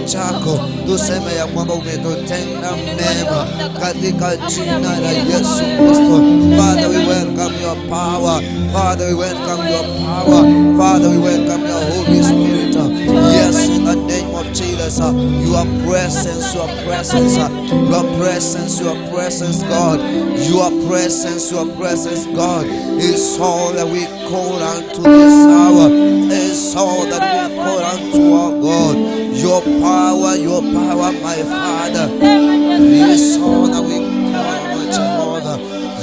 chako, tuseme ya kwamba umetutenda mema katika jina la Yesu Kristo. Father, we welcome your power. Father, we welcome your power. Father, we welcome your Holy Spirit. Yes, in the name of Jesus, your presence, your presence, your presence, your presence, God, your presence, your presence, God, is all that we call unto this hour, is all that we call unto our God. Your power, my Father, is all that we call on Jehovah.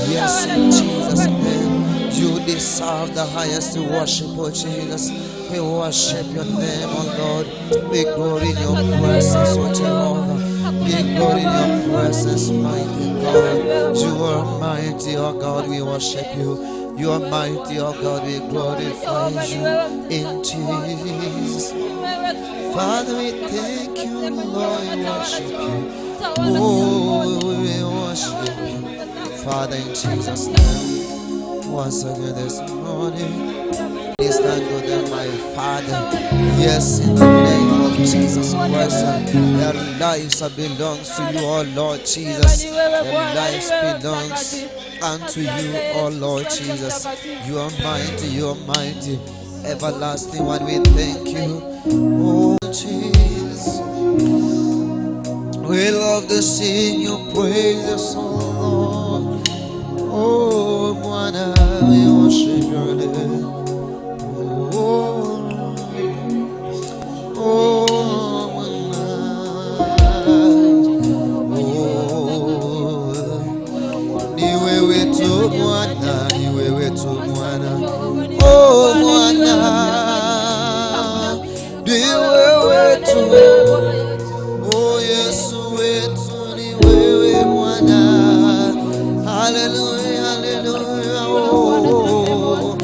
Yes, in Jesus' name, you deserve the highest worship, oh Jesus. We worship your name, oh Lord. We glory in your presence, oh Jehovah. We glory in your presence, mighty God. You are mighty, oh God. We worship you. You are mighty, oh God. We glorify you in Jesus. Father, we thank you, Lord. We worship you. Oh, we worship you. Father, in Jesus' name, once again this morning, please stand to them, my Father. Yes, in the name of Jesus Christ, their lives belongs to you, oh Lord Jesus. Their lives belongs unto you, oh Lord Jesus. You are mighty, you are mighty, everlasting one. We thank you, oh Jesus. We love to sing your praises, oh Lord. Oh, Bwana, we worship your name. Oh, oh, Bwana. Oh, ni wewe tu Bwana, ni wewe tu Bwana. Oh, Bwana, ni wewe tu. Oh, Yesu wetu, ni wewe Bwana. Hallelujah, hallelujah. Oh,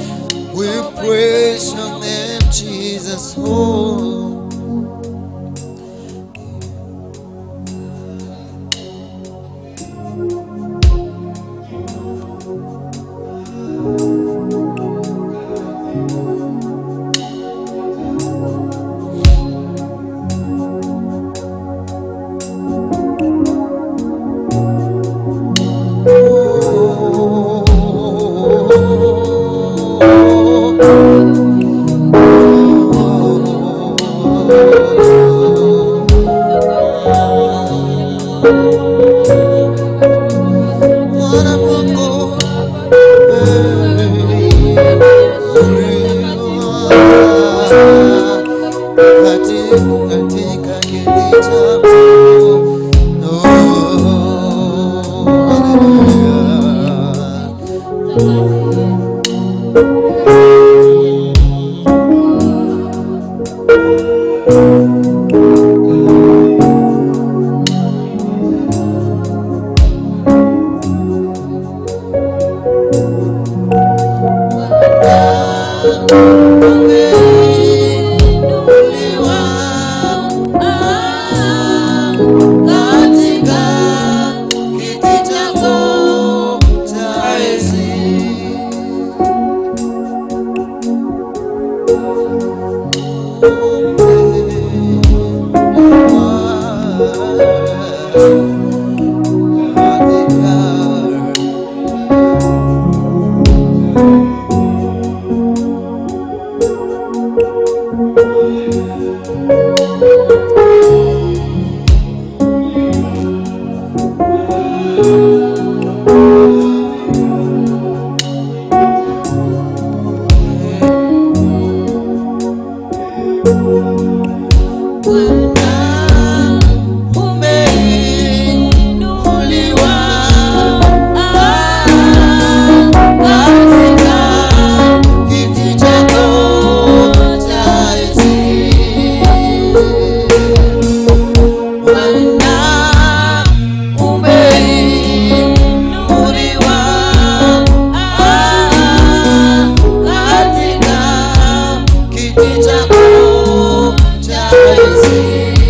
we praise your name, Jesus. Oh. Bwana Mungu, katika kiti chako. Oh, hallelujah. Umeinuliwa katika kiti chako cha enzi. Bwana, umeinuliwa katika kiti chako cha enzi. Bwana, umeinuliwa katika kiti chako cha enzi.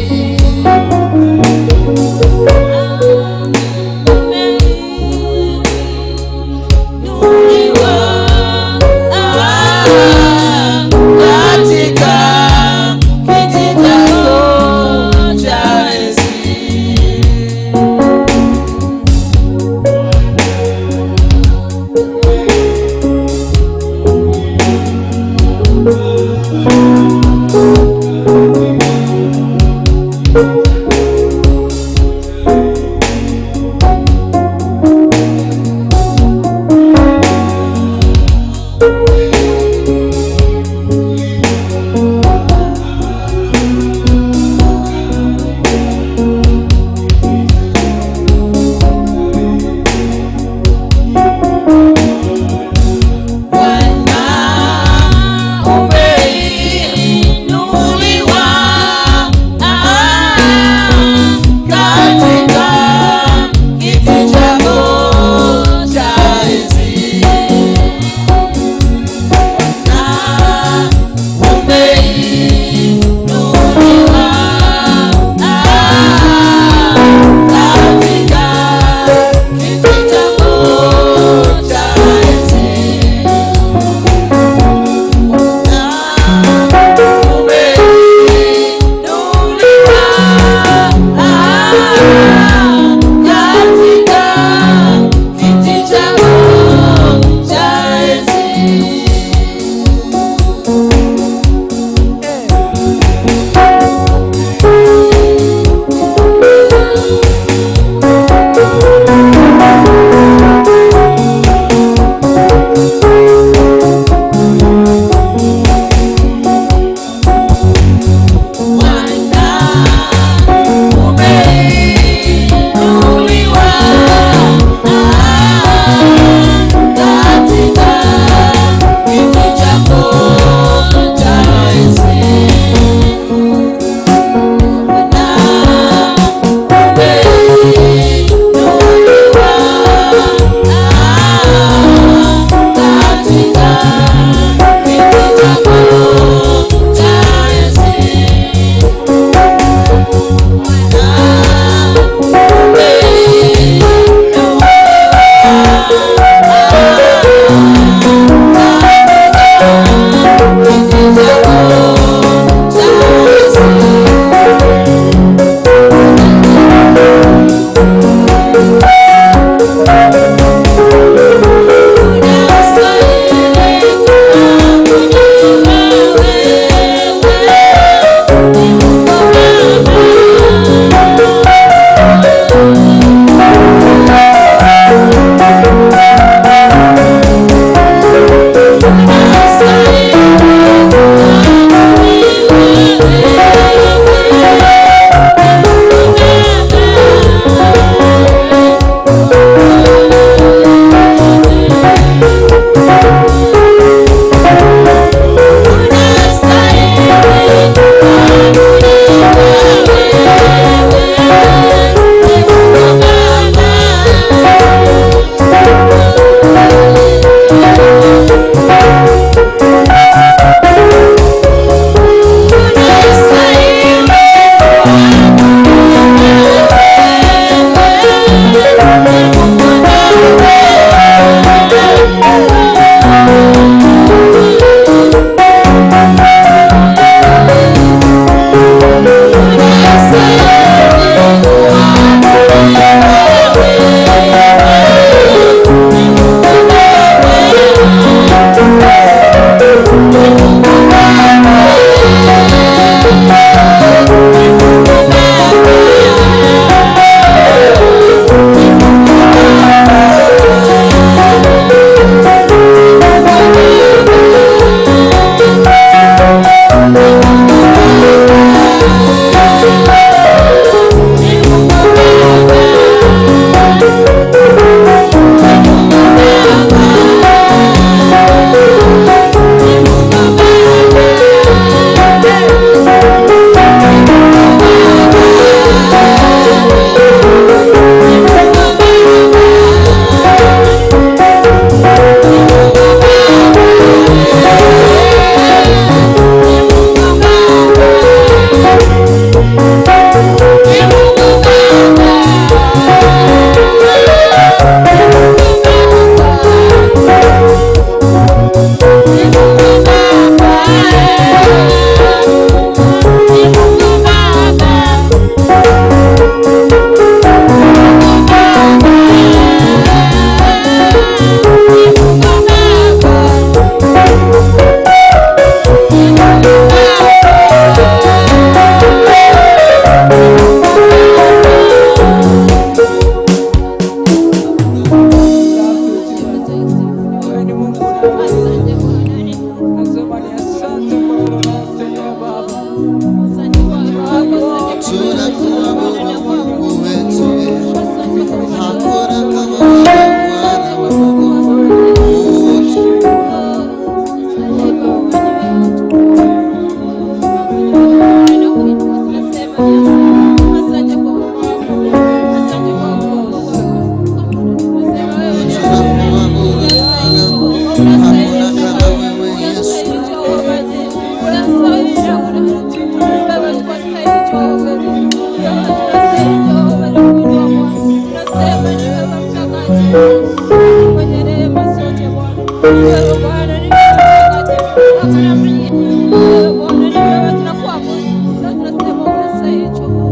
Wewe Bwana ni mtakatifu, hakuna mwingine. Wewe Bwana ni wewe, tunakuabudu. Sasa tunasema unastahili Jehova,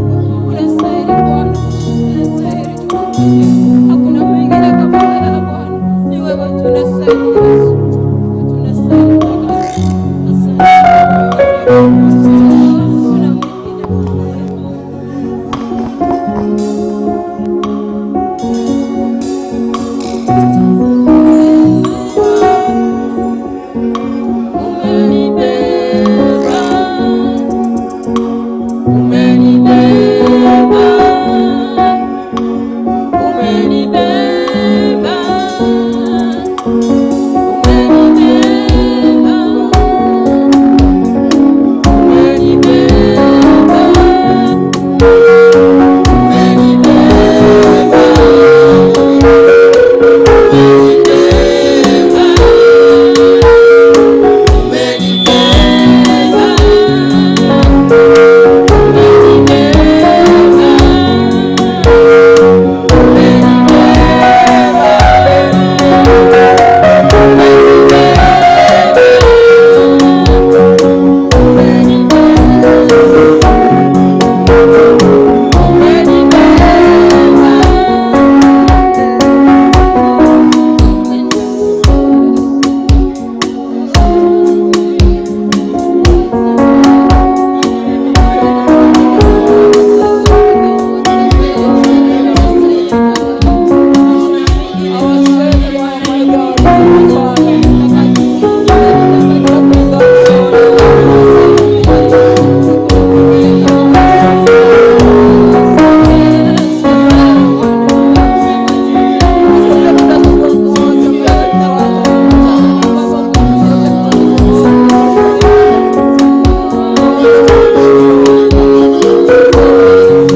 unastahili Bwana, unastahili Jehova. Hakuna mwingine kama wewe Bwana, ni wewe tunastahili Yesu, tunastahili Bwana. Asante. Hakuna mwingine kama wewe. Umenibeba, umenibeba, umenibeba, umenibeba, umenibeba, umenibeba,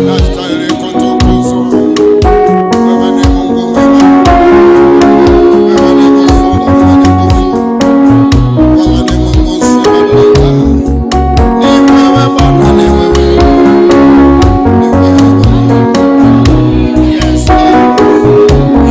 Nastahili kutukuzwa. Wewe ni Mungu mwema. Wewe ni mzuri, wewe ni nguvu. Wewe ni Mungu usiyebadilika. Ni wewe Bwana, ni wewe. Ni wewe Bwana. Yes, Lord.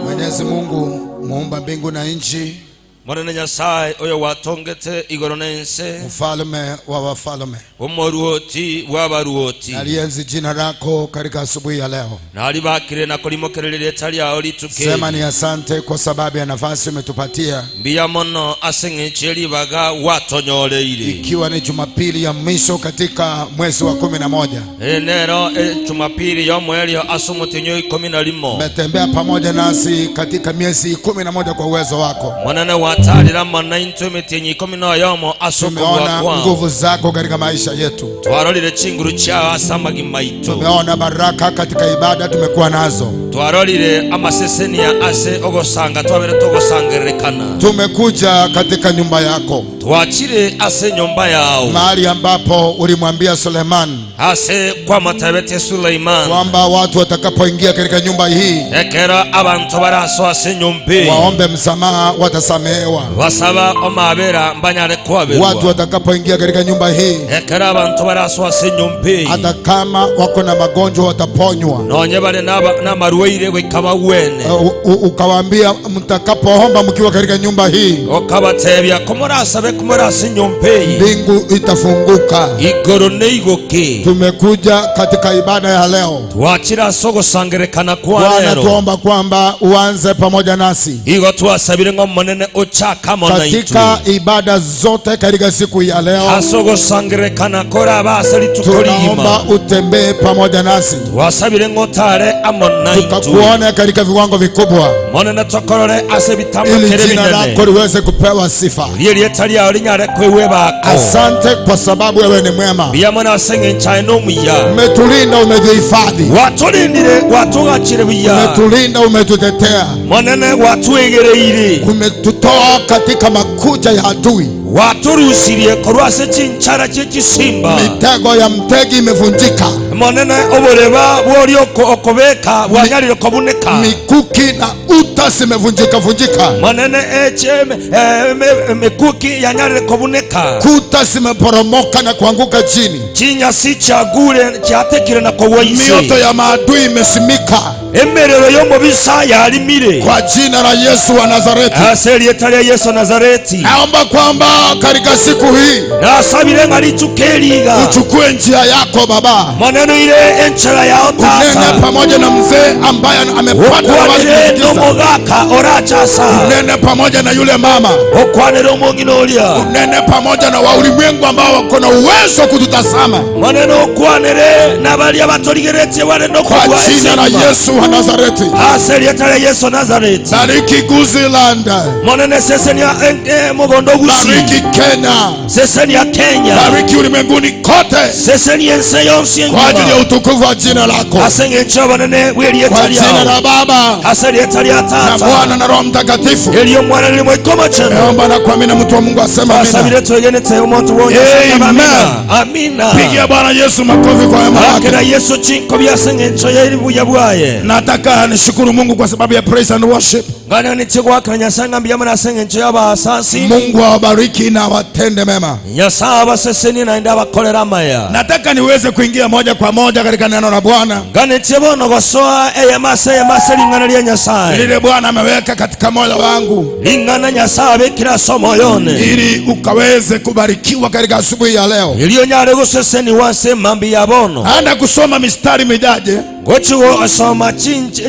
Mwenyezi Mungu muumba mbingu na nchi, Monene Nyasaye oyo watongete igoro nense, mfalme wa wafalme, omoruoti w'abaruoti, nalienzi jina lako katika asubuhi ya leo. nalibakire na kulimokerera etali yao lituke. Sema ni asante kwa sababu ya nafasi umetupatia, Mbiya mono ase ng'encho elibaga watonyoleire, ikiwa ni Jumapili ya mwisho katika mwezi wa 11. Enero ejumapili y'omwelio ase omutinyo 11. Umetembea pamoja nasi katika miezi 11 kwa uwezo wako. Monene watalira mona intwe emitinyo 11 ase okobua Tumeona kwao. nguvu zako katika maisha yetu, Twarorire chinguru chao ase amagima aitu, tumeona baraka katika ibada tumekuwa nazo, twarorire amasesenia ase ogosanga twabere togosangererekana, tumekuja katika nyumba yako, twachire ase nyumba yao, mahali ambapo ulimwambia Suleiman ase kwamatabete Suleiman kwamba watu watakapoingia katika nyumba hii ekero abantu baraso ase nyumba eyi waombe msamaha, watasamehewa. basaba omabera mbanyare Watu kwaberwa, watakapoingia katika nyumba hii, ekero abantu baraso ase nyumba eyi hata kama wako na magonjwa wataponywa. nonye bale n'amarwaire goika wene, Ukawaambia mtakapoomba mkiwa katika nyumba hii, okabatebia komurasabe kumurasa nyumba eyi mbingu itafunguka. Igoro neigoke. Tumekuja katika ibada ya leo. Twachira ase ogosangerekana kwa Bwana, lero, tuomba kwamba uanze pamoja nasi igo twasabire ng'omonene ochaka mona katika itwe ibada zote. sote katika siku ya leo. Asogosangerekana kora basali tukolima. Tunaomba utembee pamoja nasi. Wasabire ngotare amona itu. Tukakuone katika viwango vikubwa. Monena tokorore asebitamo ili kere jina binene. lako liweze kupewa sifa. Liye talia olinyare kwewe bako. Asante kwa sababu wewe ni mwema. Biyamona asenge nchaino muya. Umetulinda, umetuhifadhi. Watulindire watugachire buya. Umetulinda, umetutetea. Monene watuegereire. Umetutoa katika makucha ya adui. Waturusirie korwase chinchara chichisimba. Mitego ya mtegi imevunjika. Monene oboreba bwori okobeka bwanyarire kobuneka. Mikuki na uta zimevunjika vunjika. Monene mikuki yanyarire kobuneka. Kuta zimeporomoka na kuanguka chini. Chinyasi chagure chatekire na kowaise. Mioto ya maadui imesimika. Emerero yomobisa yalimire. Kwa jina la Yesu wa Nazareti. Aseli etalia Yesu wa Nazareti. Naomba kwamba katika siku hii nasabire ngalitukeliga uchukue njia yako Baba. Maneno ile enchera ya otata. Unene pamoja na mzee ambaye amepata nafasi kusikiza. Nomogaka orachasa. Unene pamoja na yule mama. Okwanere omonginolia. Unene pamoja na waulimwengu ambao wako na uwezo kututazama. Maneno okwanere na bali abatorigeretse wale no kwa jina la Yesu wa Nazareti. Aseli etalia Yesu Nazareti. Bariki Guziland. Maneno seseni ya mugondo gusi. Bariki Kenya. Seseni ya Kenya. Bariki ulimwenguni kote. Seseni yense yonsi kwa ajili ya utukufu wa jina lako. Asenge nchabanene weli Kwa etalia. jina la Baba Aseli etalia Tata na Mwana na Roho Mtakatifu. Eliyo mwana ni mwikoma chana. Naomba na kuamini mtu wa Mungu asema amina. Asabire twegenete umuntu wonye asema amina. Amina. Pigia Bwana Yesu makofi kwa wema wake. Akira Yesu chinko byasenge ncho yeri buya bwaye. Nataka nishukuru Mungu kwa sababu ya praise and worship. Ngana nichigwa kanya mbia mwana asenge ncho yaba asasi. Mungu awabariki na watende mema. Nyasaye abaseseni na inda bakolera maya. Nataka niweze kuingia moja kwa moja katika neno la Bwana. Ngane chebono gosoa eyamase eyamase lingana lya Nyasaye. Lile Bwana ameweka katika moyo wangu. Lingana Nyasaye abekira somo yone. Ili ukaweze kubarikiwa katika asubuhi ya leo. Iliyo nyare goseseni wanse mambi ya bono. Anda kusoma mistari mijaje. Gochuo asoma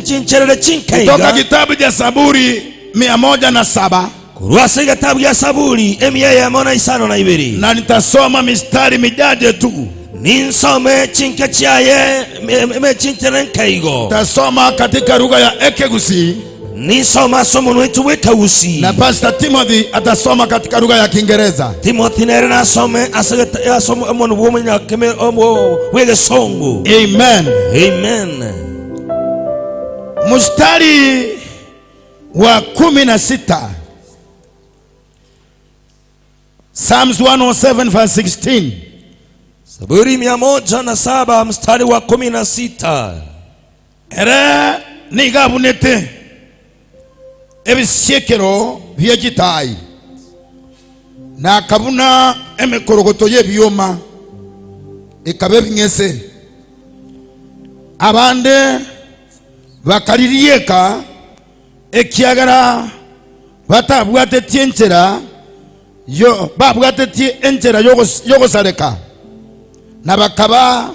chincherere chinkaiga. Kutoka kitabu cha Zaburi 107. Kurwase kitabu ya Zaburi 152. Na nitasoma mistari mijaje tu. Ninsome chinke chaye me chinchere nkaigo. Nitasoma katika lugha ya Ekegusi. Nisoma somo wetu wekausi. Na Pastor Timothy atasoma katika lugha ya Kiingereza. Timothy nere nasome asege asome omuntu bw'omunya keme omo wegesongo. Amen. Amen. Mstari wa 16. Psalms 107 verse 16. Zaburi 107 mstari wa 16. Ere nigabunete ebisiekero byegitai na kabuna emekorogoto yebyoma ekabe bingese abande bakalirieka ekiagara batabwate tienchera yo babwate tienchera yogosaleka na bakaba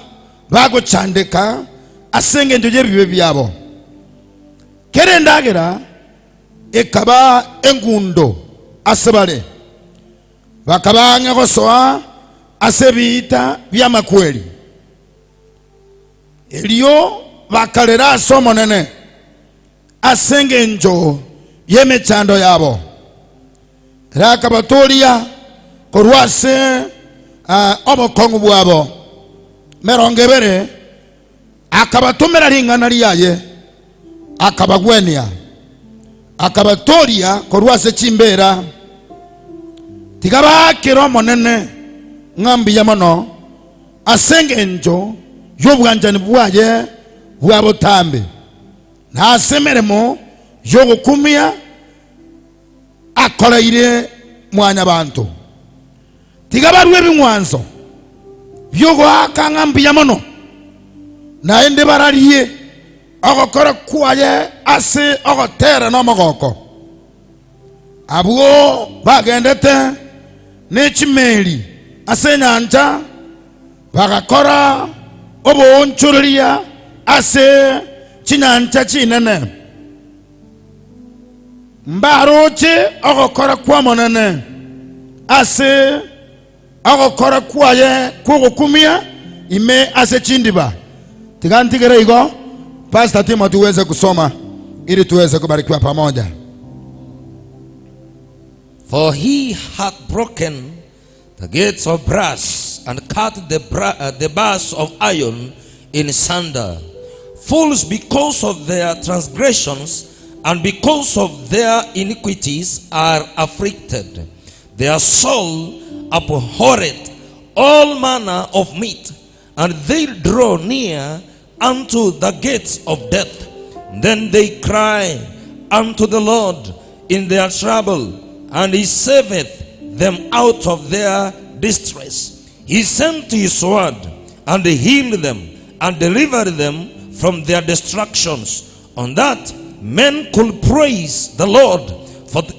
bagochandeka asenge njoje bibe byabo kerendagera ekaba engundo asebale bakabanga gosoa asebita byamakweli elio bakalera somo nene asenge njo yemechando yabo rakabatolia korwase obokongu bwabo merongebere akabatumira ringana lyaye akabagwenia akabatoria korwase chimbera tigabakiro monene ngambi ya mono asenge njo yobwanjani bwaye bwabotambe na asemeremo yogukumia akoleire mwanya bantu tigabarwe bingwanzo byogoaka ngambi ya mono naende bararie ogokora kwaye ase ogotera nomogoko abwo bagendete nechimeli ase nyanja bagakora obonchururia ase chinyancha chinene mbaroche ogokora kwa monene Ase agokora kwaye kugukumia ime ase chindiba. Tigantigere igo Pastor Timothy tuweze kusoma ili tuweze kubarikiwa pamoja. For he hath broken the gates of brass and cut the bars of iron in sunder. Fools, because of their transgressions and because of their iniquities, are afflicted. Their soul abhorreth all manner of meat, and they draw near unto the gates of death. Then they cry unto the Lord in their trouble, and he saveth them out of their distress. He sent his word and healed them and delivered them from their destructions. On that men could praise the Lord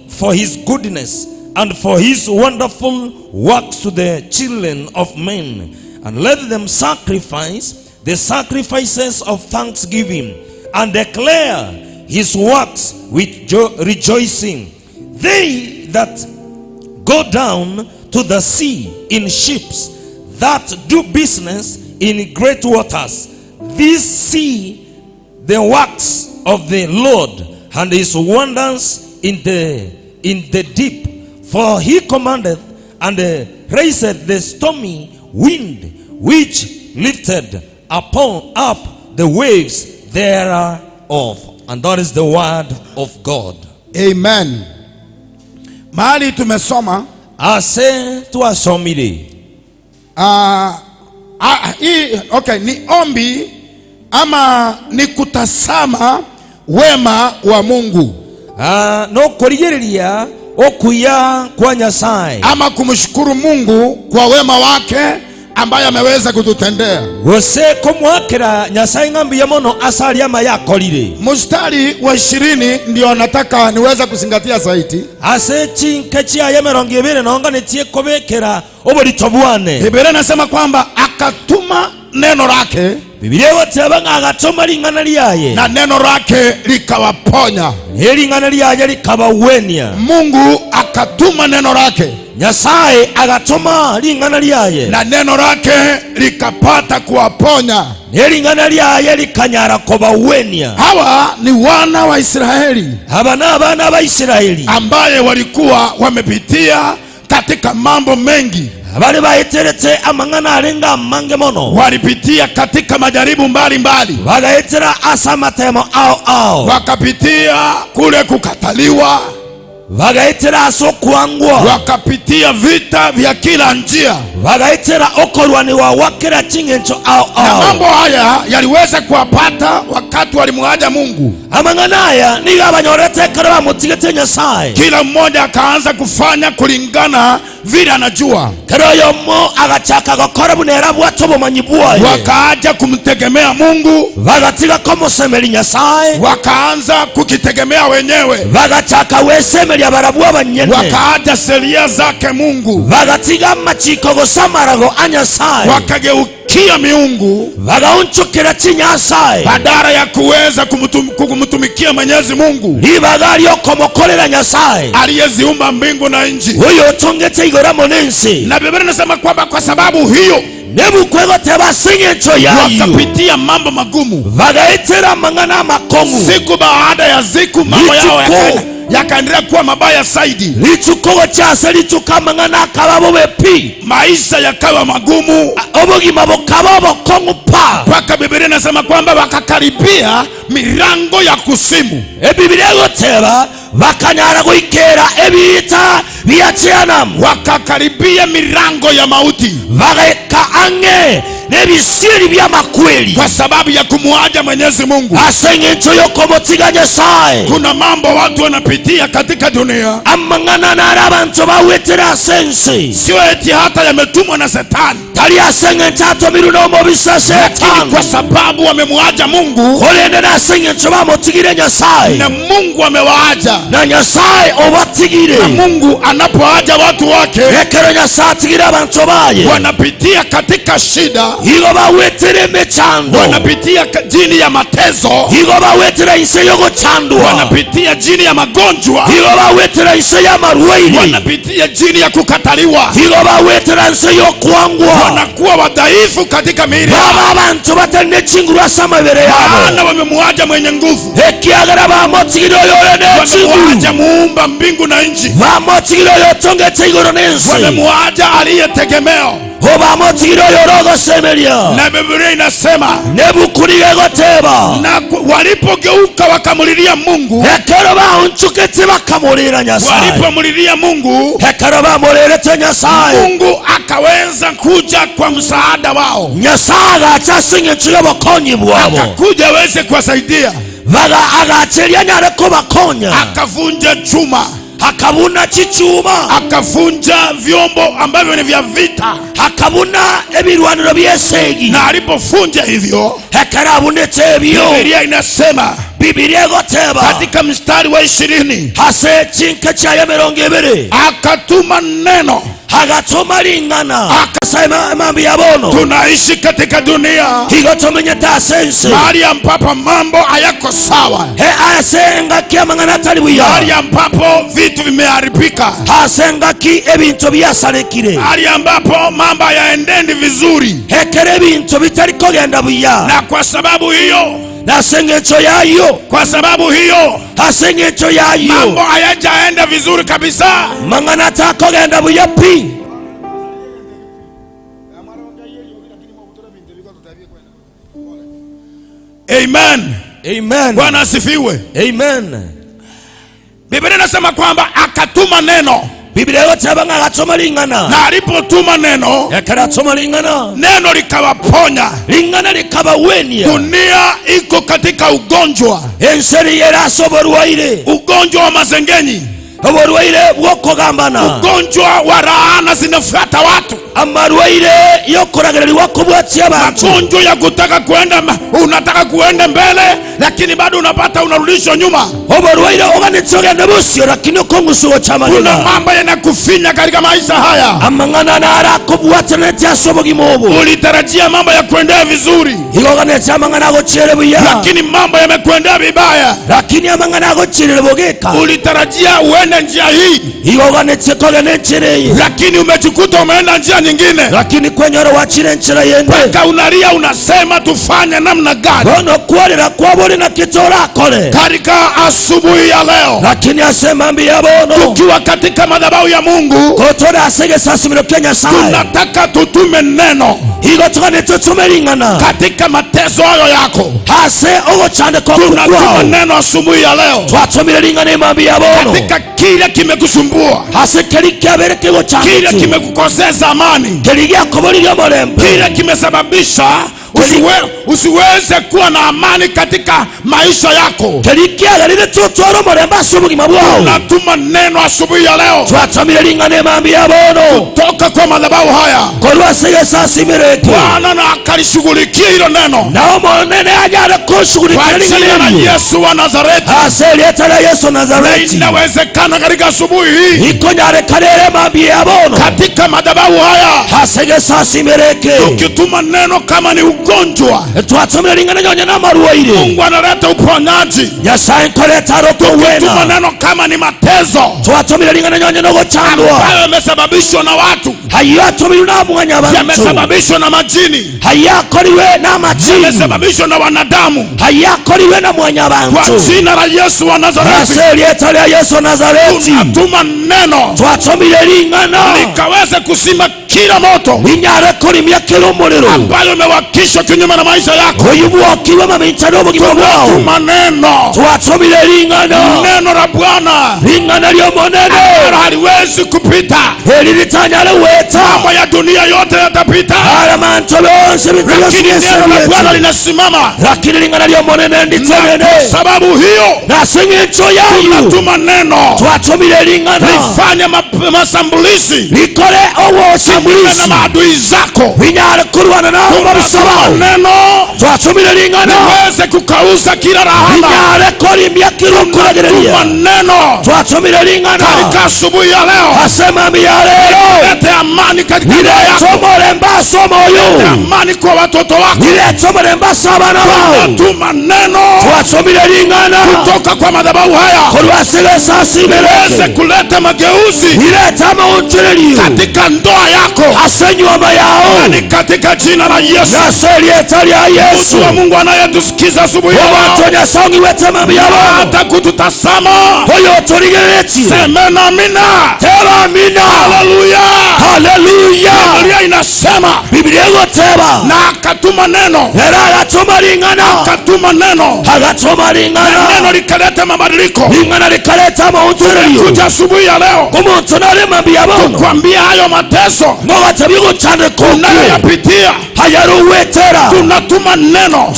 for his goodness and for his wonderful works to the children of men. And let them sacrifice the sacrifices of thanksgiving and declare his works with rejoicing. They that go down to the sea in ships, that do business in great waters, these see the works of the Lord and his wonders in the deep. For he commandeth and raiseth the stormy wind, which lifted up the waves thereof. And that is the word of God. Amen. Mahali tumesoma ase tuasomile. Okay, ni ombi ama ni kutasama wema wa Mungu. No kurigereria okuya kwa Nyasaye, ama kumshukuru Mungu kwa wema wake ambaye ameweza kututendea. Gose kumwakira Nyasaye ngambi mono asali ama yakorire. Mstari wa 20 ndio nataka niweza kuzingatia zaidi. Ase chinkechi ya mirongo ibiri nonga nitie kobekera oborito bwane. Biblia inasema kwamba akatuma neno lake. Biblia goteba agatuma ring'ana riaye, na neno lake likawaponya. Ring'ana riaye likabawenia. Mungu akatuma neno lake. Nyasaye agatuma ring'ana riaye, na neno lake likapata kuwaponya. Ring'ana riaye likanyara kubawenia. Hawa ni wana wa Israeli. Hawa na wana wa Israeli ambaye walikuwa wamepitia katika mambo mengi. Bali baeterete amang'ana arenga mange mono. Walipitia katika majaribu mbalimbali. Bagaetera asa matemo ao ao. Wakapitia kule kukataliwa. Bagaetera aso kuangwa. Wakapitia vita vya kila njia. Bagaetera okorwani wa wakera chingencho ao ao. Na mambo haya yaliweza kuwapata wakati walimuaja Mungu. Amang'ana haya niga abanyorete kare bamutigete Nyasaye. Kila mmoja akaanza kufanya kulingana vile anajua. Kero yomo agachaka gokora bunera bwato bumanyi bwaye. Wakaaja kumtegemea Mungu. Bagatiga komusemeri Nyasaye. Wakaanza kukitegemea wenyewe. Bagachaka wesemeri abarabwa abanyene. Wakaaja sheria zake Mungu. Bagatiga machiko gosamarago anyasaye. Wakageukia miungu. Bagaunchukira chinyasaye. Badala ya kuweza kumtumikia Mwenyezi Mungu ribaga komokorera Nyasaye aliyeziumba mbingu na nchi. Huyo tongete igora monensi. Na Biblia inasema kwamba kwa sababu hiyo wakapitia mambo magumu. Bagaetera mang'ana makongu. Siku baada ya siku mambo yao yakaendelea kuwa mabaya zaidi. Lichuko chase lichuka mang'ana akababo bepi. Maisha yakawa magumu. Obugima bukaba bokongu pa. Mpaka Biblia inasema kwamba wakakaribia milango ya kusimu. Biblia goteba bakanyara goikera ebita byachianam. Wakakaribia milango ya mauti. Bageka ange nebisiri bya makweli. Kwa sababu ya kumuaja Mwenyezi Mungu. Asengencho yokomotiga Nyasaye. Kuna mambo watu wanapitia katika dunia. Amang'ana narabantu bawetera sense. Sio eti hata yametumwa na Shetani. Tari ase atomirwe n'omubisa Lakini kwa Shetani. Sababu wamemwacha Mungu Korende nase bamutigire Nyasaye. Na Mungu amewaacha. Na Nyasaye obatigire. Na Mungu anapoacha watu wake Ekero Nyasaye atigire abantu baye. Wanapitia katika shida, Igo bawetire emechando. Wanapitia chini ya mateso, Igo bawetire inse y'ogochandwa. Wanapitia chini ya magonjwa, Igo bawetire inse y'amarwaire. Wanapitia chini ya kukataliwa, Igo bawetire inse y'okwangwa. Wanakuwa wadhaifu katika miili yao. Baba abantu batari n'echinguru ase amabere Maana yabo. wamemwacha mwenye nguvu, Ekiagera bamotigire oyore n'echinguru. Wamemwacha muumba mbingu na nchi, Bamotigire oyo otongete igoro n'ensi. Wamemwacha aliye tegemeo. Obamotigire oyo orogosemeria. Na Biblia inasema Nebukuri egoteba. Na walipogeuka wakamlilia Mungu, Ekero baunchukete bakamurira Nyasaye. Walipomlilia Mungu, Ekero bamurerete Nyasaye. Mungu akaweza kuja kwa msaada wao, Nyasaye agacha ase eng'encho y'obokonyi bwabo. Akakuja aweze kuwasaidia, Baga agacheria nyare kubakonya. Akavunja chuma, Akabuna chichuma. Akavunja vyombo ambavyo ni vya vita. Akabuna ebirwaniro by'esegi. Na alipovunja hivyo, Ekero abunete ebyo. Biblia inasema Biblia egoteba katika mstari wa 20, ase chinka chaye 20 akatuma neno, agatuma ring'ana. Akasema mambi ya bono. Tunaishi katika dunia Igo tomenyete ase ense. mahali ambapo mambo hayako sawa, He ase engaki amang'ana atari buya. mahali ambapo vitu vimeharibika, Ase engaki ebintu byasarekire. mahali ambapo mambo hayaendendi vizuri. Ekero ebintu bitari kogenda buya. Na kwa sababu hiyo, Nase eng'encho yayo. kwa sababu hiyo Ase eng'encho yayo. mambo hayajaenda vizuri kabisa. Mang'ana atakogenda buya pi. Amen. Amen. Bwana asifiwe. Amen. Biblia inasema kwamba akatuma neno. Biblia egoteba ng'a agatuma ring'ana. Na alipotuma neno, Ekero atuma ring'ana, neno likawaponya. Ring'ana likabawenia. Dunia iko katika ugonjwa, Ense eri ase oborwaire. ugonjwa wa masengenyi, Oborwaire bw'okogambana. ugonjwa wa laana zinafuata watu, Amarwaire y'okoragereriwa kobwatia abantu. magonjwa ya kutaka kuenda, unataka kuenda mbele lakini bado unapata unarudishwa nyuma. Oborwaire oganetse ogende bosio lakini okongusugo Kuna ky'amagega. mambo yanakufinya katika maisha haya. Amang'ana narakobwatanete ase obogima obo. Ulitarajia mambo ya kuendea vizuri, Igo oganetse amang'ana agochiere buya. lakini mambo yamekuendea vibaya. Lakini amang'ana agochirire bogeka. Ulitarajia uende njia hii, Igo oganetse kogenda enchera eye. lakini umejikuta umeenda njia nyingine. Lakini kwenyora wachire enchera yende. Mpaka unalia unasema tufanye namna gani? Bono kworera kwabori na kitu orakore. Katika asubuhi ya leo, Lakini asema mbi ya bono. tukiwa katika madhabahu ya Mungu, Kotora asege sasimiro kya Nyasaye. tunataka tutume neno Igo tuganetse tume ring'ana. katika mateso hayo yako. Ase ogochandekwa Tunatuma kukwao. neno asubuhi ya leo Twatumire ring'ana emambi ya bono. katika kile kimekusumbua, Ase keri kyabere kile kegochandete. kimekukoseza amani, Keri gyakoboririe omorembe. kile kimesababisha usiweze kuwa na amani katika maisha yako. Keri kyagarire tutwara omorembe ase obogima bwao. Tunatuma neno asubuhi ya leo Twatumire ring'ana emambi ya bono. toka kwa madhabahu haya. Korwa ase gesasimiro eke. Bwana na akalishughulikia hilo neno Nao monene anyare kwa kushughulikira jina la ring'ana eryo. Yesu wa Nazareti. Ase erieta rya Yesu Na Nazareti. inawezekana katika asubuhi hii Ikonyarekana ere emambi ya bono. katika madhabahu haya Ase gesasimiro eke. tukituma neno kama ni ugonjwa, Twatumire ring'ana nyonya n'amarwaire. Mungu analeta uponyaji. Nyasaye nkoreta Tukituma arokowena. neno kama ni mateso Twatumire ring'ana nyonya n'ogochandwa. ambayo yamesababishwa na watu, Hayo atumirwe n'amwanya abantu. yamesababishwa na majini, Hayakoriwe n'amajini. yamesababishwa na wanadamu, Hayakoriwe na mwanya kwa abantu. jina la Yesu wa Nazareti Ase erieta rya Yesu Nazareti. tunatuma neno Twatumire ring'ana likaweze kuzima kila moto linyare kurimia kila omorero ambayo imewakishwa umesimamishwa kinyume na maisha yako, maneno neno la Bwana haliwezi kupita. Mambo ya dunia yote yatapita, lakini neno la Bwana linasimama. Na sababu hiyo tunatuma neno lifanye masambulizi na maadui zako. Tunatuma neno liweze kukauza kila laana. Tunatuma neno katika asubuhi ya leo, lete amani katika ndoa yako, lete amani kwa watoto wako. Tunatuma neno kutoka kwa madhabahu haya liweze kuleta mageuzi katika ndoa yako, ni katika jina la Yesu. Mtu wa Mungu anayetusikiza asubuhi ya leo, hata kututazama, sema amina. Haleluya, haleluya. Biblia inasema, na akatuma neno, akatuma neno, na neno likaleta mabadiliko. Kuja asubuhi ya leo kukwambia hayo mateso unayoyapitia, tunatuma neno.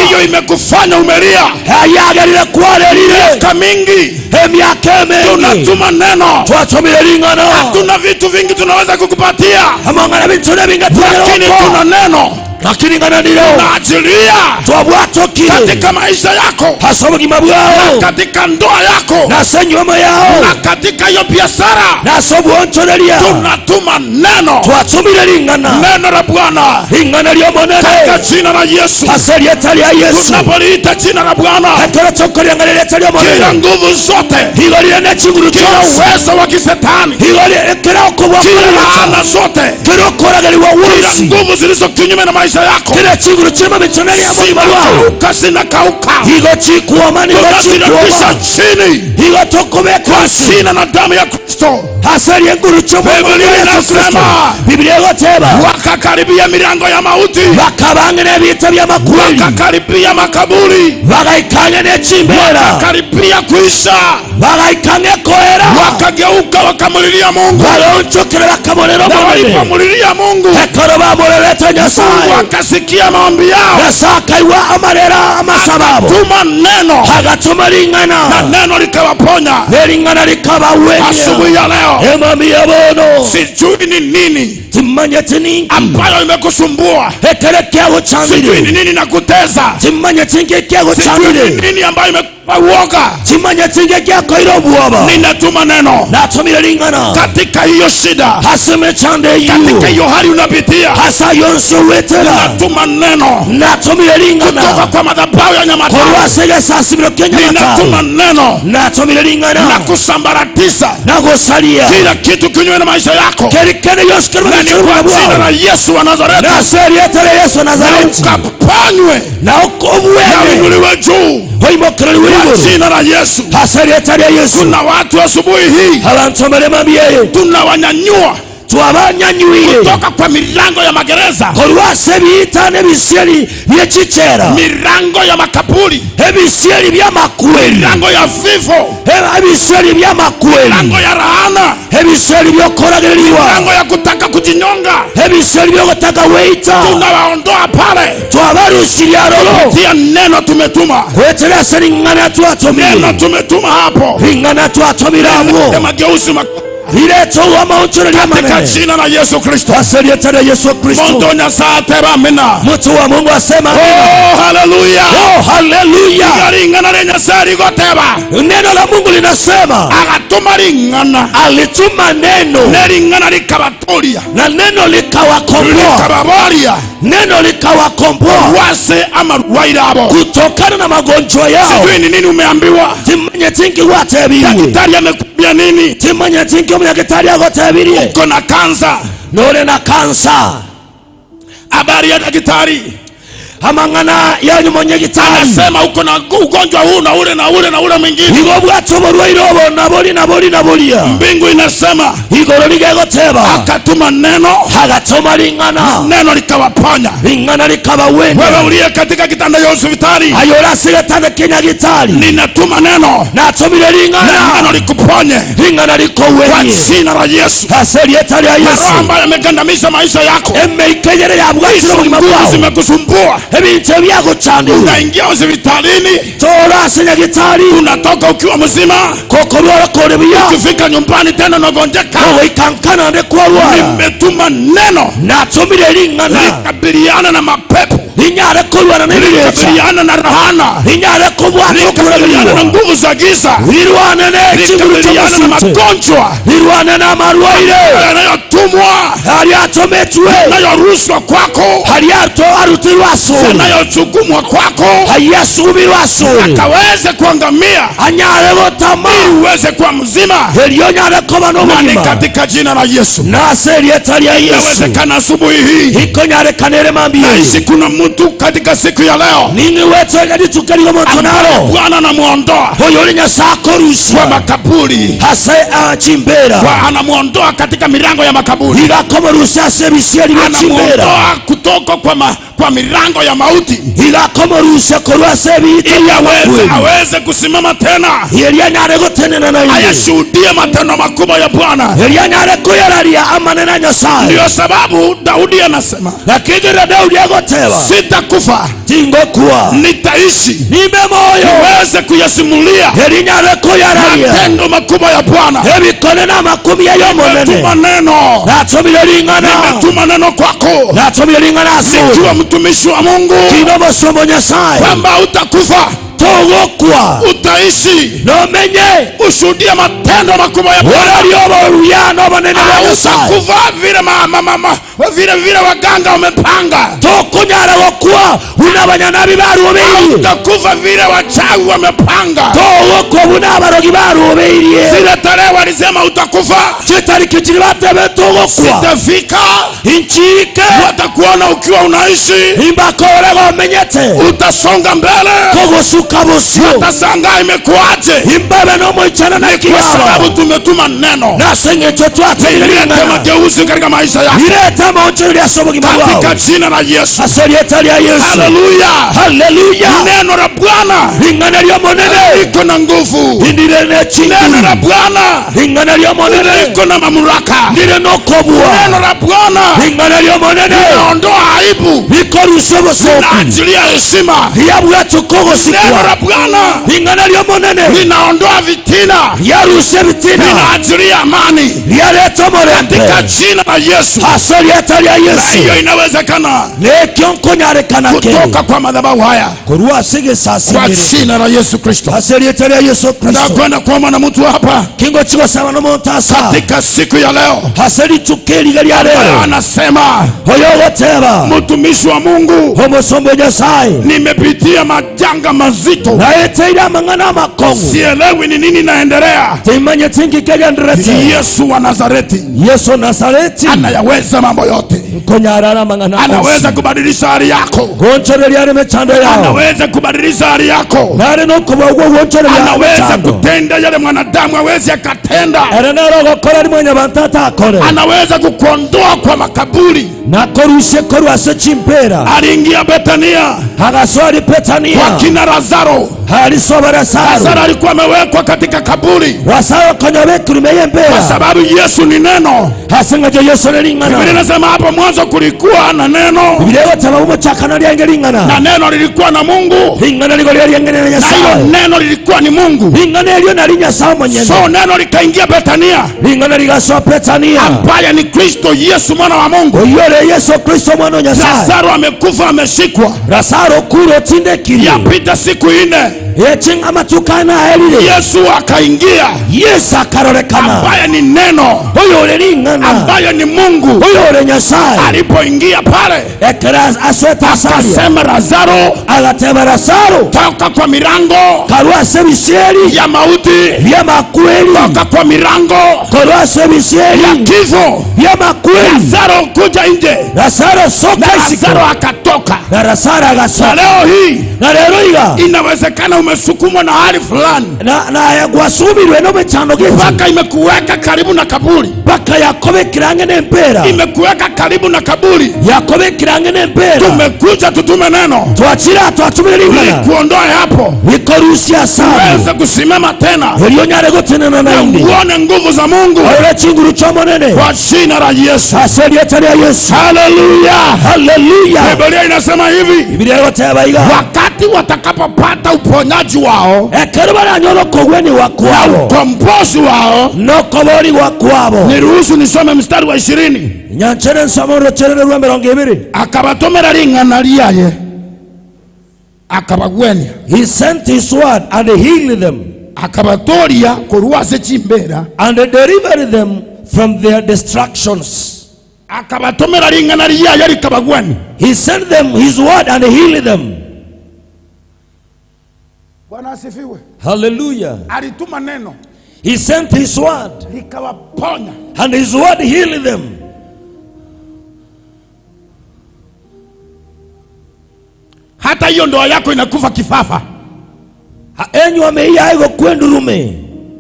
Hiyo imekufanya umelia miaka mingi, tunatuma neno. Hatuna vitu vingi tunaweza kukupatia, lakini tuna neno tunaachilia katika maisha yako, na katika ndoa yako, na katika hiyo biashara. Tunatuma neno, neno la Bwana katika jina la Yesu. Tunapoliita jina la Bwana, kila nguvu zote, kila uwezo wa kisetani, kila laana zote, kila nguvu zilizo kinyume na maisha yako zinakauka, tunazirudisha chini kwa jina na damu ya Kristo. Biblia inasema wakakaribia milango ya mauti, wakakaribia makaburi, wakakaribia kuisha, wakageuka wakamulilia Mungu. Na walipomulilia Mungu, Mungu akasikia maombi yao, akatuma neno, na neno likawaponya. Asubuhi ya leo sijui ni nini ambayo imekusumbua, sijui ni nini nakuteza, sijui ni nini ambayo imekupa uoga. Ninatuma neno katika hiyo shida, katika hiyo hali unapitia, ninatuma neno kutoka kwa madhabahu ya Nyamataro. Ninatuma neno na kusambaratisha kila kitu kinyume na maisha yako, na ni kwa jina la Yesu wa Nazareti, na ukaponywe na uinuliwe juu kwa jina la Yesu. Kuna watu asubuhi hii tunawanyanyua kutoka kwa milango ya magereza, milango ya makaburi, milango ya vifo, milango ya laana, milango ya kutaka kujinyonga. Tunawaondoa pale kupitia neno tumetuma, neno tumetuma hapo, mageuzi katika jina la Yesu Kristo. Mtu wa Mungu asema amina. Oh, haleluya. Oh, haleluya. Neno la Mungu linasema akatuma ringana, alituma neno, na likabatolia, na neno likawakomboa, likababoria, neno likawakomboa wase ama wairabo kutokana na magonjwa yao. Sijui ni nini umeambiwa, timanye tingi watebiwe, daktari amekuambia nini, timanye tingi omunyagitari agotebirie, uko na kansa, nore na kansa. Habari ya daktari Amang'ana yanyumonyegitari. Anasema uko na ugonjwa huu na ule na ule na ule mwingine. Mbingu inasema akatuma neno, neno likawaponya. Wewe uliye katika kitanda ya hospitali, ninatuma neno, neno likuponye kwa jina la Yesu. Roho ambayo amegandamisha maisha yako, zimekusumbua, unaingia hospitalini, unatoka ukiwa mzima, ukifika nyumbani tena unagonjeka. Nimetuma neno likabiliana na mapepo, likabiliana na rahana, likabiliana na nguvu za giza, likabiliana na magonjwa yanayotumwa, yanayorushwa kwako, yanayosukumwa kwako, akaweze kuangamia ili uweze kuwa mzima. Na ni katika jina la Yesu. Inawezekana asubuhi hii naishi kuna mtu katika siku ya leo ambaye Bwana anamuondoa kwa makaburi, kwa anamuondoa katika milango ya makaburi, anamuondoa kutoka kwa milango ya mauti, ili aweze kusimama tena, ayashuhudie matendo makubwa ya Bwana. Ndio sababu Daudi anasema, sitakufa, nitaishi, niweze kuyasimulia matendo makubwa ya Bwana. Nimetuma neno, nimetuma neno kwako nikiwa mtumishi wa Mungu, kwamba utakufa, utaishi, ushuhudie matendo makubwa ya Bwana. Utakufa vile vile waganga wamepanga. Utakufa vile wachawi wamepanga. Zile tarehe walisema utakufa, sitafika, watakuona ukiwa unaishi, utasonga mbele, watashangaa imekuaje. Ni kwa sababu tumetuma neno lilete mageuzi katika maisha yako, katika jina la Yesu. Haleluya, haleluya. Neno la Bwana liko na nguvu, neno la Bwana liko na mamlaka, neno la Bwana linaondoa aibu, linaachilia heshima. Neno la Bwana linaondoa vitina, linaachilia amani, katika jina la Yesu. Na hiyo inawezekana kutoka kwa madhabahu haya, kwa jina la Yesu Kristo. Nakwenda kuomba na mtu hapa katika siku ya leo, anasema, mtumishi wa Mungu, nimepitia majanga mazito, sielewi ni nini naendelea. Yesu wa Nazareti anayaweza mambo yote, anaweza kubadilisha hali yako, anaweza kubadilisha hali yako, anaweza kutenda yale mwanadamu hawezi akatenda, anaweza kukuondoa kwa makaburi. Aliingia Betania kwa kina Lazaro. Lazaro alikuwa amewekwa katika kaburi kwa sababu Yesu ni neno. Biblia inasema hapo mwanzo kulikuwa na neno, na neno lilikuwa na Mungu, na hilo neno lilikuwa ni Mungu. So neno likaingia Betania, ambaye ni Kristo Yesu mwana wa Mungu. Lazaro amekufa, ameshikwa, yapita siku 4. Yesu akaingia, Yesu akarorekana, ambaye ni neno, ambaye ni Mungu. Alipoingia pale akasema, Lazaro, toka kwa milango ya mauti, toka kwa milango ya kifo, Lazaro kuja nje. Lazaro akatoka. Na leo hii inawezekana umesukumwa na hali fulani mpaka imekuweka karibu na kaburi, imekuweka karibu na kaburi. Tumekuja tutume neno likuondoe hapo, uweze kusimama tena na uone nguvu za Mungu kwa jina la Yesu. Haleluya, haleluya. Biblia inasema hivi, wakati watakapopata uponyaji wao na ukombozi wao. Niruhusu nisome mstari wa 20. Akabatomera ring'ana lyaye akabagwenia. He sent his word and healed them. Akabatoria korwase chimbera and delivered them from their destructions. Akabatomera ring'ana lyaye likabagwenia. He sent them his word and healed them. Bwana asifiwe. Hallelujah. Alituma neno. He sent his word likawaponya. And his word healed them. Hata hiyo ndoa yako inakufa kifafa. Enyu ameiya kwendurume.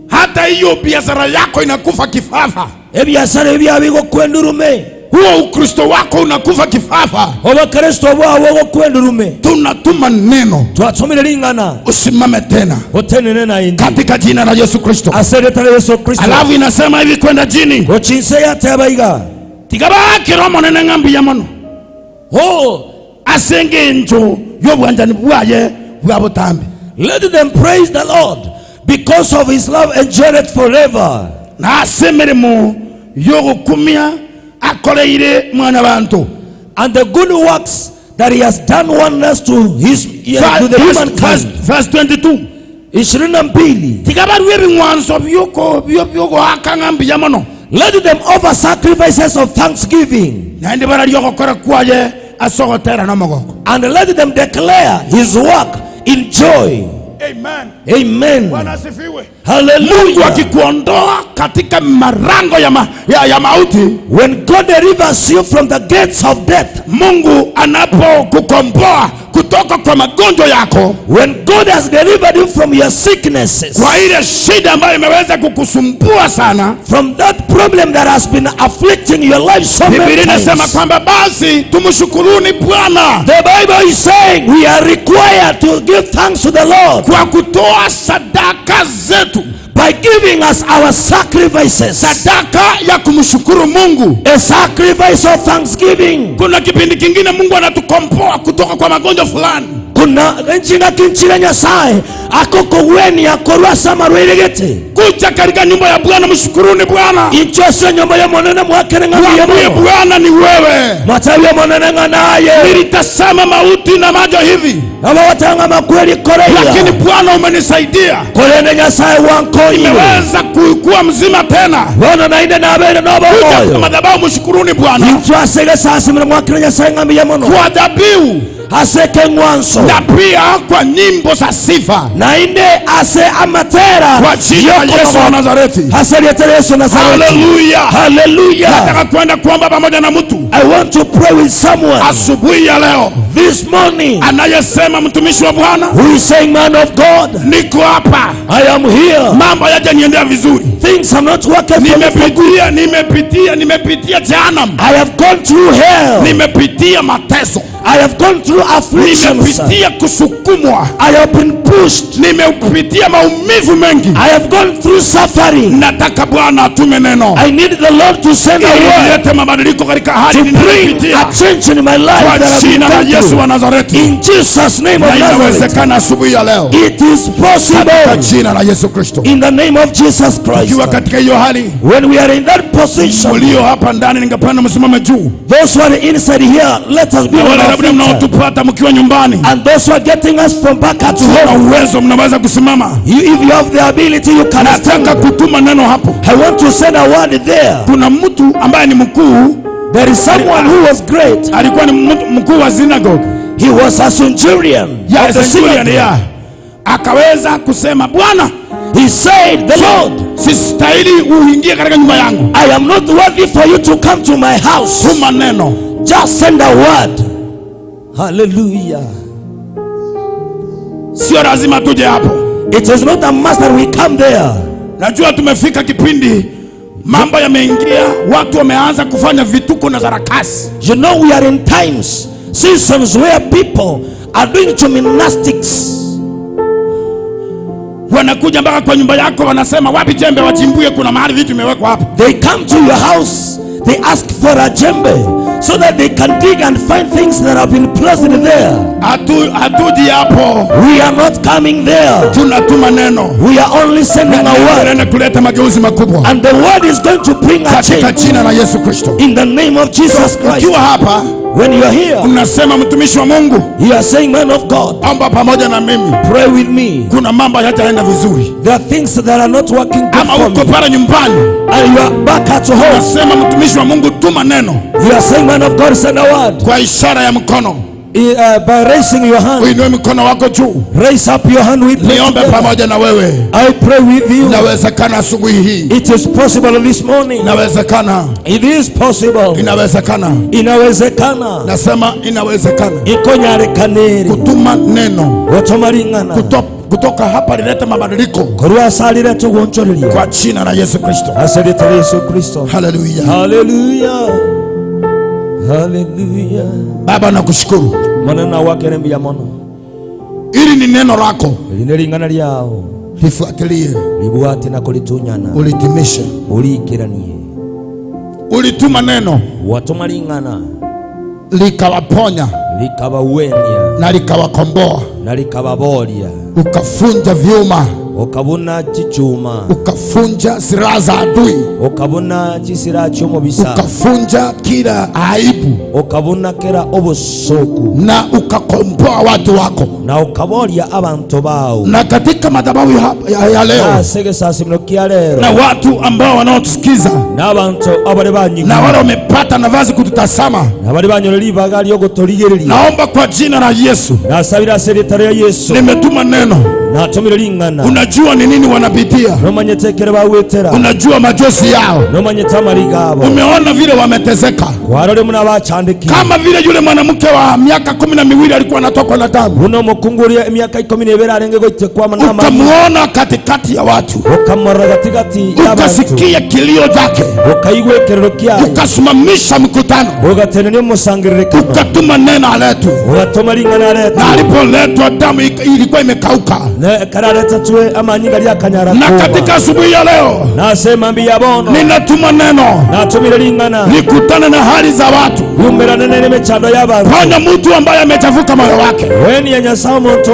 Hata hiyo biashara yako inakufa kifafa. Ebiashara ebyabigo kwendurume. Huo Ukristo wako unakufa kifafa. Obakristo bwawo kwendurume. Tunatuma neno. Twatumire lingana. Usimame tena. Otenene na indi. Katika jina la Yesu Kristo. Asante Yesu Kristo. Alafu inasema hivi kwenda chini. Ochinse ya tabaiga. Tigabaki romo nene ngambi ya mono. Oh, asenge njo yobwanjani bwaye bwabutambi. Let them praise the Lord because of his love endureth forever. Na asemeremo yogukumia akoleire mwana bantu. And the good works that he has done wonders to his to the humankind. Verse 22. 22. Tigabarwe bingwanso byuko byuko akangambi ya mono. Let them offer sacrifices of thanksgiving. Na ndi barariokokora kwaye asogotera na magoko. And let them declare his work in joy. Amen. Amen. Bwana asifiwe. Hallelujah. Mungu akikuondoa katika marango ya mauti, when God delivers you from the gates of death, Mungu anapokukomboa kutoka kwa magonjwa yako, when God has delivered you from your sicknesses, kwa ile shida ambayo imeweza kukusumbua sana, from that problem that has been afflicting your life so many Biblia inasema times, kwamba basi tumshukuruni Bwana. The Bible is saying we are required to give thanks to the Lord kwa kutoa sadaka zetu, by giving us our sacrifices. Sadaka ya kumshukuru Mungu, a sacrifice of thanksgiving. Kuna kipindi kingine Mungu anatukomboa kutoka kwa magonjwa fulani. Kuna njinga kinchira Nyasaye akokoweni akorwa samarweregete. Kuja katika nyumba ya Bwana, mshukuruni Bwana. Inchose nyumba ya mwanene mwakere ngamiye. Mwambie Bwana ni wewe. Matawi mwanene nganaye. Nilitazama mauti na majo hivi. Abawatanga makweli korea. Lakini Bwana umenisaidia. Korene Nyasaye wanko. Nimeweza kuwa mzima tena. Bwana naende na abere no boyo. Kuja kwa madhabahu mshukuruni Bwana. Inchose sasa mwakere Nyasaye ngamiye mono. Kwa dhabihu aseke ngwanso, na pia kwa nyimbo za sifa, na inde ase amatera kwa jina la Yesu wa Nazareti. Asante Yesu Nazareti. Hallelujah. Hallelujah. Nataka kwenda kuomba pamoja na mtu. I want to pray with someone asubuhi ya leo, this morning, anayesema mtumishi wa Bwana, who is saying, man of God, niko hapa, I am here, mambo hayajaniendea vizuri, things are not working for me, nimepitia jehanamu, I have gone through hell, nimepitia mateso, I have gone through afflictions, nimepitia kusukumwa, I have been pushed, nimepitia maumivu mengi, I have gone through suffering. Nataka Bwana atume neno. I need the Lord to send a word, ilete mabadiliko katika hali to bring ninayopitia, a change in my life kwa that I've jina la been Yesu through. wa Nazareti. In Jesus name of Na Nazareth. inawezekana asubuhi ya leo, It is possible. katika jina la Yesu Kristo. In the name of Jesus Christ. Ukiwa katika hiyo hali, when we are in that position, mlio hapa ndani, ningependa msimame juu. Those who are inside here, let us be Na on wale our Labda mnaotupata mkiwa nyumbani, And those who are getting us from back at tuna home, uwezo, mnaweza kusimama. If you have the ability, you can stand. Nataka kutuma neno hapo. I want to send a word there. Kuna mtu ambaye ni mkuu, There is someone who was great. alikuwa ni mkuu wa synagogue. He was a centurion Ya, of the centurion, synagogue. ya. Akaweza kusema, Bwana, He said, the Lord, sistahili uingie katika nyumba yangu. I am not worthy for you to come to my house. Tuma neno. Just send a word. Hallelujah. Sio lazima tuje hapo. It is not a must that we come there. Najua tumefika kipindi mambo yameingia, watu wameanza kufanya vituko na sarakasi. You know, we are in times, seasons where people are doing gymnastics. Wanakuja mpaka kwa nyumba yako wanasema, wapi jembe wachimbue, kuna mahali vitu vimewekwa hapa. They come to your house, they ask for a jembe so that they can dig and find things that have been placed there. Hatuji hapo. We are not coming there. Tunatuma neno. We are only sending a word. Neno kuleta mageuzi makubwa. And the word is going to bring a Katika change. jina la Yesu Kristo. In the name of Jesus Christ. Ukiwa hapa, When you are here, unasema mtumishi wa Mungu, you are saying, man of God, omba pamoja na mimi. pray with me. Kuna mambo hayataenda vizuri. There are things that are not working good Ama for uko me. pale nyumbani, And you are back at home. unasema mtumishi wa Mungu, tuma neno. You are saying, man of God, send a word. Kwa ishara ya mkono. By raising your hand. Uinue mkono wako juu. Raise up your hand with me. Niombe pamoja na wewe. I pray with you. Inawezekana asubuhi hii. It is possible this morning. Inawezekana. It is possible. Inawezekana. Inawezekana. Nasema inawezekana. Ikonyarekanere. Kutuma neno. Gotomaringana. Kutoka hapa lilete mabadiliko. Korwa salire tugonchoreria. Kwa jina la Yesu Kristo. Asante Yesu Kristo. Hallelujah. Hallelujah. Hallelujah. Baba, nakushukuru. Manana wake nembi ya mono. Ili ni neno lako. Lineringana liao. Lifuatilie. Libuate na kulitunyana. Ulitimishe. Ulikiranie. Ulituma neno. Watumalingana. Likawaponya. Likabawenia. Na likawakomboa. Na likababoria. Ukafunja vyuma. Ukabuna chichuma. Ukafunja silaha za adui. Ukabuna chisira chomo bisa. Ukafunja kila aibu. Ukabuna kila obusoku. Na ukakomboa watu wako. Na ukaboria abantu bao. Na katika madhabahu ya leo, na watu ambao wanaotusikiza, na abantu abale banyigu, na wale wamepata nafasi kututazama, na bali banyoreri bagali ogotorigereria, naomba kwa jina la Yesu, nasabira seritare ya Yesu, nimetuma neno. Natumira lingana. Unajua ni nini wanapitia. Unajua machozi yao. Umeona vile wameteseka. Kama vile yule mwanamke wa miaka 12 alikuwa anatokwa na damu. Ukamuona katikati ya watu. Ukasikia kilio chake. Ukasimamisha mkutano. Ukatuma neno aletwe. Na alipoletwa damu ilikuwa imekauka. Na katika asubuhi ya leo, ninatuma neno likutane na hali za watu. Ponya mtu ambaye amechafuka moyo wake.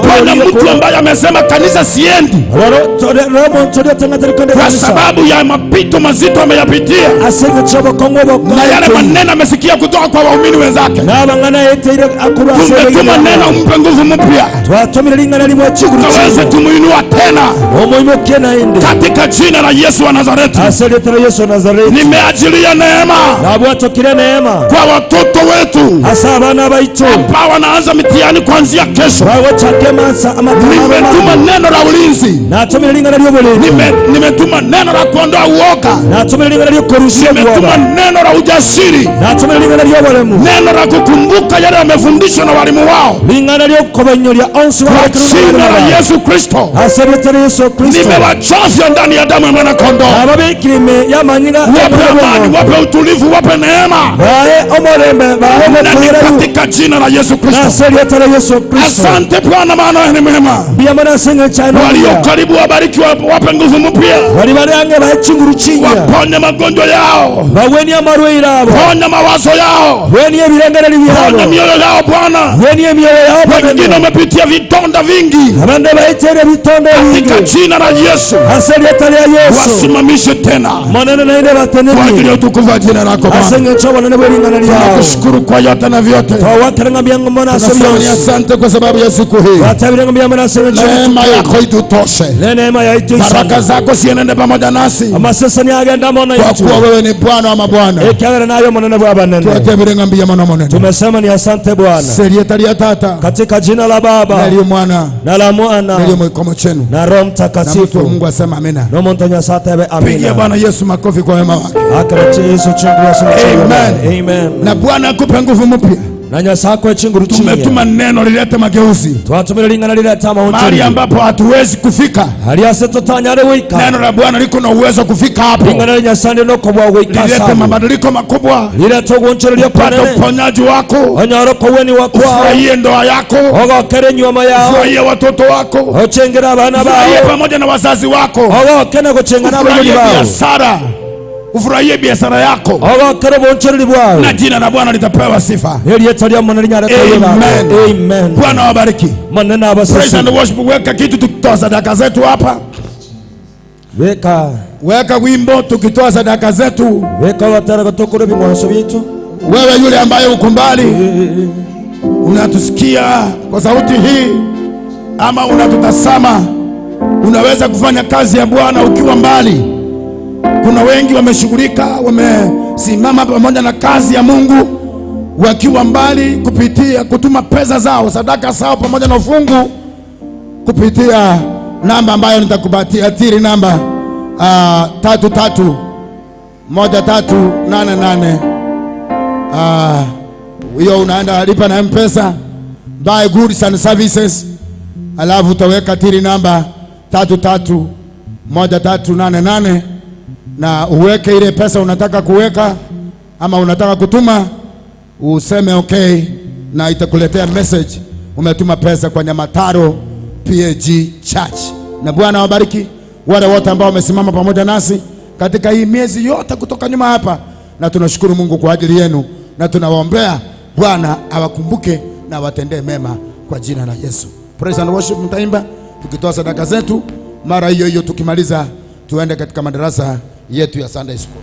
Ponya mtu ambaye amesema kanisa siendi kwa sababu ya mapito mazito ameyapitia, na yale maneno amesikia kutoka kwa waumini wenzake. Tumetuma neno, umpe nguvu mpya, tukaweze kumuinua tena katika jina la Yesu wa Nazareti. Nimeachilia neema kwa watoto wetu ambao wanaanza mitihani kuanzia kesho. Nimetuma neno la ulinzi. Nimetuma neno la kuondoa uoga. Nimetuma neno la ujasiri. Neno la kukumbuka yale wamefundishwa na walimu wao. Kwa jina la Yesu Kristo, nimewachofya ndani ya damu ya mwana kondoo. Wape amani, wape utulivu, wape neema katika jina la Yesu Kristo. Asante Bwana, maana ni mwema. Walio karibu wabariki, wape nguvu mpya, waponye magonjwa yao, ponya mawazo yao, ponya mioyo yao Bwana. Wengine wamepitia vidonda vingi Abande baitere bitonde katika bingi jina la Yesu, Asali atalia Yesu wasimamishe tena Monene naende kwa ajili bateneni ya utukufu wa jina lako Bwana. Asenge ncho bonene bw'eringana lyao Tunakushukuru kwa yote na vyote. Twawakerenga byangu mbona Tunasema ni asebyo asante kwa sababu ya siku hii. Twatabirenga byangu mbona asebyo Neema yako itutoshe, Neema yaitu baraka zako zienende pamoja nasi, Amaseseni agenda mbona kwa yitu kuwa wewe ni Bwana wa mabwana. Ekyagala nayo monene bw'abanene Twatebirenga mbiya mwana monene Tumesema ni asante Bwana serieta lya tata katika jina la Baba nalyo mwana na la Mwana nalyo mwikomo chenu na Roho na mtu wa Mtakatifu Mungu asema amina. n'omuntu Nyasaye atebe Pigia amina Bwana Yesu makofi kwa wema wake. Akara Yesu chinguru asema Amen. Amen Na Bwana akupe nguvu mpya. Na Nyasaye akwe chinguru chinya Tumetuma neno lilete mageuzi Twatumira lingana lileta mahali mahonjeri ambapo hatuwezi kufika. Hali ase tutanyare wika Neno la Bwana liko na uwezo kufika hapo, lingana lya Nyasaye nokobwa wika lilete sabu mabadiliko makubwa, lileta ogonchereria pata kwanene uponyaji wako, onyoro koweni wakwao ufurahie ndoa yako, ogokere nyuoma yao ufurahie watoto wako, ochengera abana ufurahie bao pamoja na wazazi wako, ogoke na gochenga n'abayuri ufurahie bao biashara, ufurahie biashara yako, ogokere obonchereri bwao na jina la Bwana litapewa sifa. Elieta lya Monene linyare koyeba. Amen. Amen. Bwana wabariki. Monene Praise abasese and worship. Weka kitu tukitoa sadaka zetu hapa, weka weka wimbo tukitoa sadaka zetu. weka watara gotokora bing'wanso bitu Wewe yule ambaye uko mbali unatusikia kwa sauti hii ama unatutazama, unaweza kufanya kazi ya Bwana ukiwa mbali. Kuna wengi wameshughulika, wamesimama pamoja na kazi ya Mungu wakiwa mbali, kupitia kutuma pesa zao, sadaka zao pamoja na ufungu kupitia namba ambayo nitakupatia, tiri namba 33 1388. Hiyo unaenda lipa na M-Pesa, buy goods and services, alafu utaweka tiri namba 33 1388 na uweke ile pesa unataka kuweka ama unataka kutuma, useme okay, na itakuletea message umetuma pesa kwa Nyamataro PAG Church. Na Bwana wabariki wale wote ambao wamesimama pamoja nasi katika hii miezi yote kutoka nyuma hapa, na tunashukuru Mungu kwa ajili yenu, na tunawaombea Bwana awakumbuke na awatendee mema kwa jina la Yesu. Praise and worship mtaimba tukitoa sadaka zetu, mara hiyo hiyo tukimaliza tuende katika madarasa yetu ya Sunday School.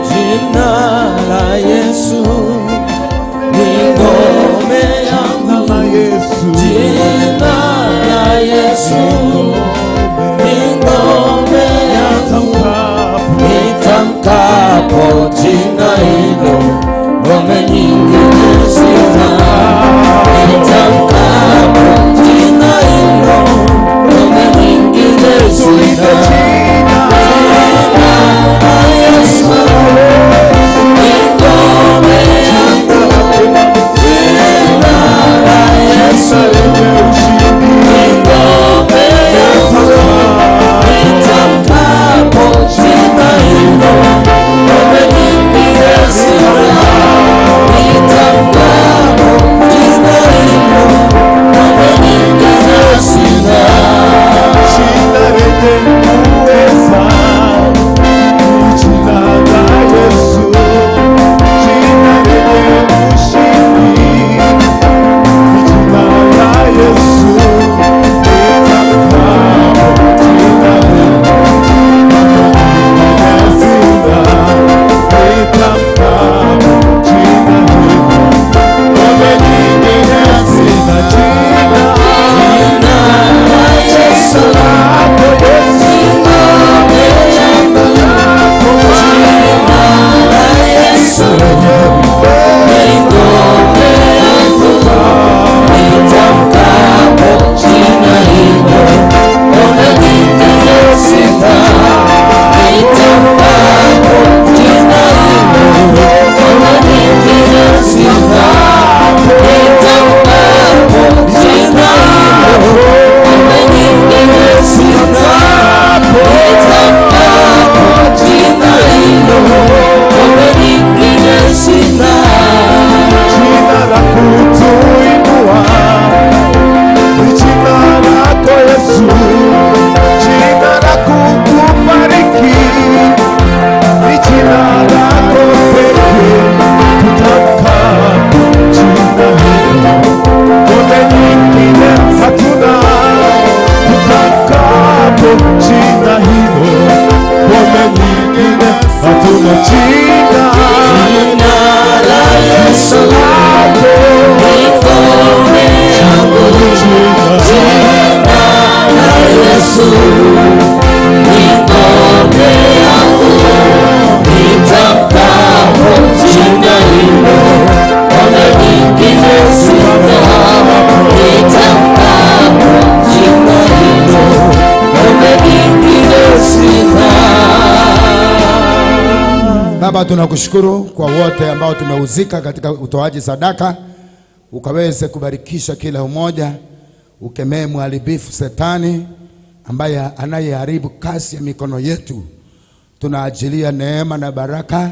Jina la Yesu ni ngome yangu, jina la Yesu ni ngome yangu, nitamkapo jina hilo ngome nyingine sina, nitamkapo jina hilo ngome nyingine sina. Nitamkapo jina hilo ngome nyingine sina. Jina, Jina la Yesu ni ngome yangu. Jina la Yesu ni ngome yangu. Nitamkapo jina hilo, ngome nyingine sina. Nitamkapo jina hilo, ngome nyingine sina. Baba, tunakushukuru kwa wote ambao tumehusika katika utoaji sadaka, ukaweze kubarikisha kila mmoja, ukemee mharibifu Shetani ambaye anayeharibu kazi ya mikono yetu. Tunaajilia neema na baraka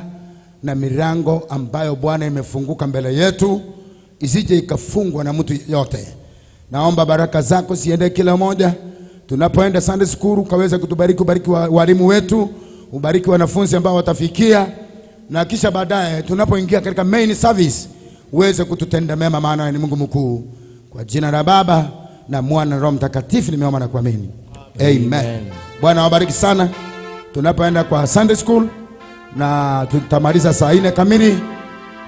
na milango ambayo Bwana imefunguka mbele yetu isije ikafungwa na mtu yeyote. Naomba baraka zako ziende kila mmoja tunapoenda Sunday school, ukaweze kutubariki, ubariki walimu wetu, ubariki wanafunzi ambao watafikia, na kisha baadaye tunapoingia katika main service uweze kututenda mema, maana ni Mungu mkuu. Kwa jina la Baba na Mwana na Roho Mtakatifu nimeomba na kuamini, amen. Bwana awabariki sana. Tunapoenda kwa Sunday school na tutamaliza saa 4 kamili.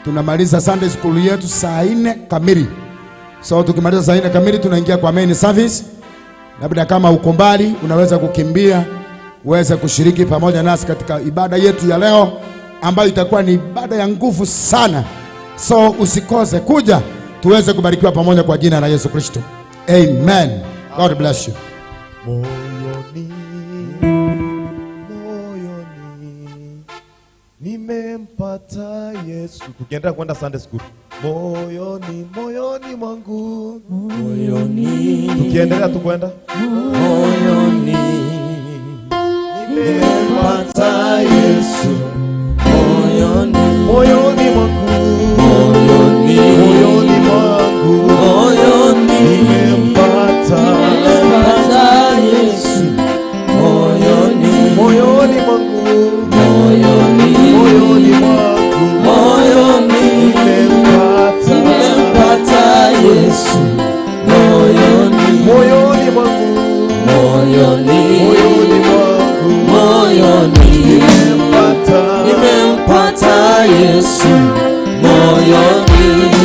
Tunamaliza Sunday school yetu saa 4 kamili. So tukimaliza saa 4 kamili tunaingia kwa main service. Labda kama uko mbali unaweza kukimbia uweze kushiriki pamoja nasi katika ibada yetu ya leo ambayo itakuwa ni ibada ya nguvu sana. So usikose kuja tuweze kubarikiwa pamoja kwa jina la Yesu Kristo. Amen. God bless you. Moyoni, moyoni nimempata Yesu. Tukiendelea kwenda Sunday school. Moyoni, moyoni mwangu, Moyoni, tukiendelea tu kwenda, moyoni nimempata Yesu. Moyoni, moyoni mwangu, moyoni, moyoni mwangu moyoni nimempata, nimempata Yesu. Moyoni, moyoni mwangu, moyoni, moyoni mwangu moyoni nimempata, nimempata Yesu. Moyoni, moyoni mwangu, moyoni, moyoni mwangu moyoni nimempata, nimempata Yesu. Moyoni.